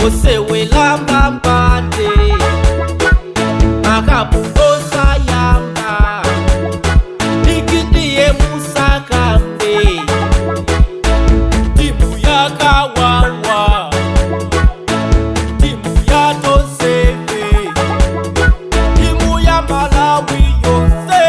Osewela mbambande, makabungosayamba, ligi ndiye musakambe, timu yakawawa, timu yatosefe, timu ya Malawi yonse.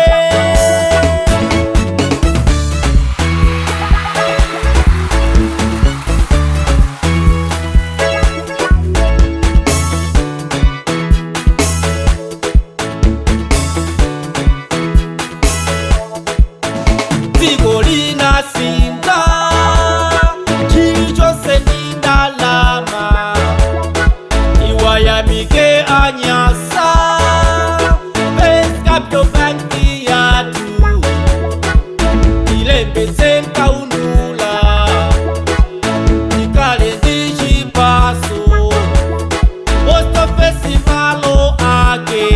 Dziko linasinga, chilichonse ndi ndalama. Iwayamike anyasa First Capital Bank yathu, ilembetse nkaundula, ikale ndi chipaso, post office malo ake.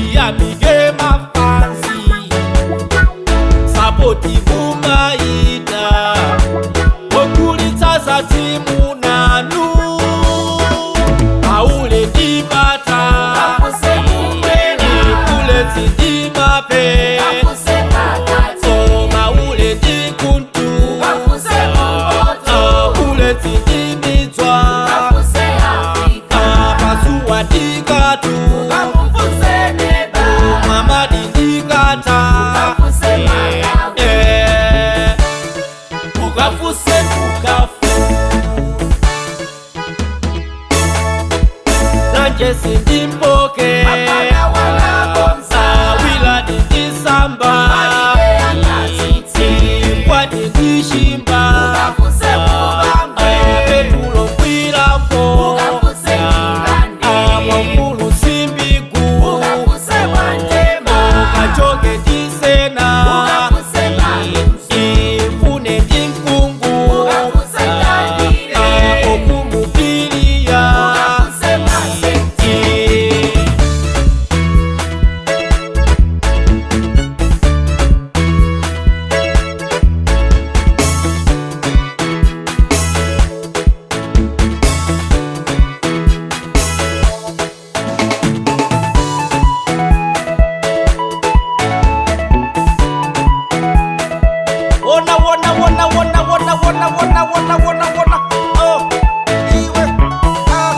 Iyamike mafans, support mumaita, okulitsa za timu nanu, aule ndimata, Bullets ndimape, maule ndikuntu, Bullets ndimidzwa, pasuwa ndikatu, mamadi ndikata. Ukafuse ukafu lanjesi ndimpoke, awila ndisamba, kwati ndishimba, petulo kwilafo, mwamkulu simbigu, kachoke ndisena, ifune ndinkungu, okumupiliya. Wona, wona, wona, wona, wona, wona, wona, wona, wona, wona. Oh, iwe, ah,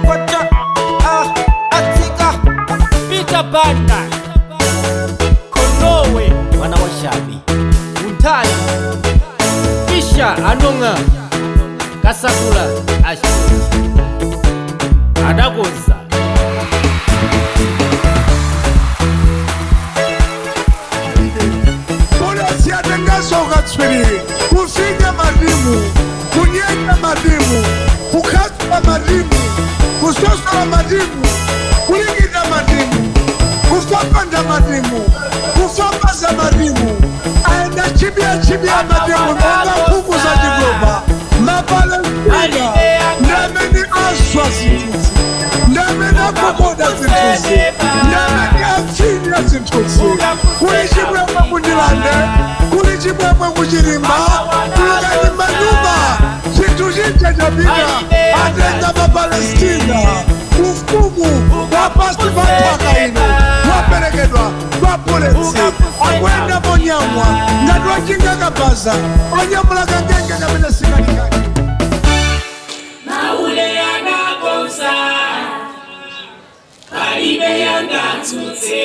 kwacha, ah, atika. Peter Banda, Konowe, mwana wa Shabi, Untali, Fisha Anonga, Kasakula, Ashoti, Adakoza. Bullets yatengaso katswiri kufinya matimu, kunyenya matimu, kukhasula matimu, kusosola matimu, kulikita matimu, kufapanda matimu, kufapaza matimu, aenda chibia chibia matimu monga nkhuku za chikopa. Mapalestina ndamene aswa zinthuzi, ndamene akokoda zinthuzi, ndamene afinya zinthuzi. Kuli chimwemwe kundilande, kuli chimwemwe kuchilimba, tulukani manyumba, chinthu chija chapita, atenga Mapalestina. Ufumu wa pasi pa nthaka ino waperekedwa kwa Bullets. Akuyenda monyamwa ngati wachinga kabaza, onyamula kangenge kapena sikalikali. Maule anakonza, palibe yangatsutse.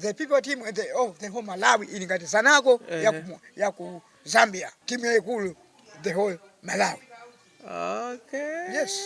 The people team, oh, the whole Malawi ili ngati Zanaco ya ku Zambia, timu yaikulu the whole Malawi. Okay. Yes.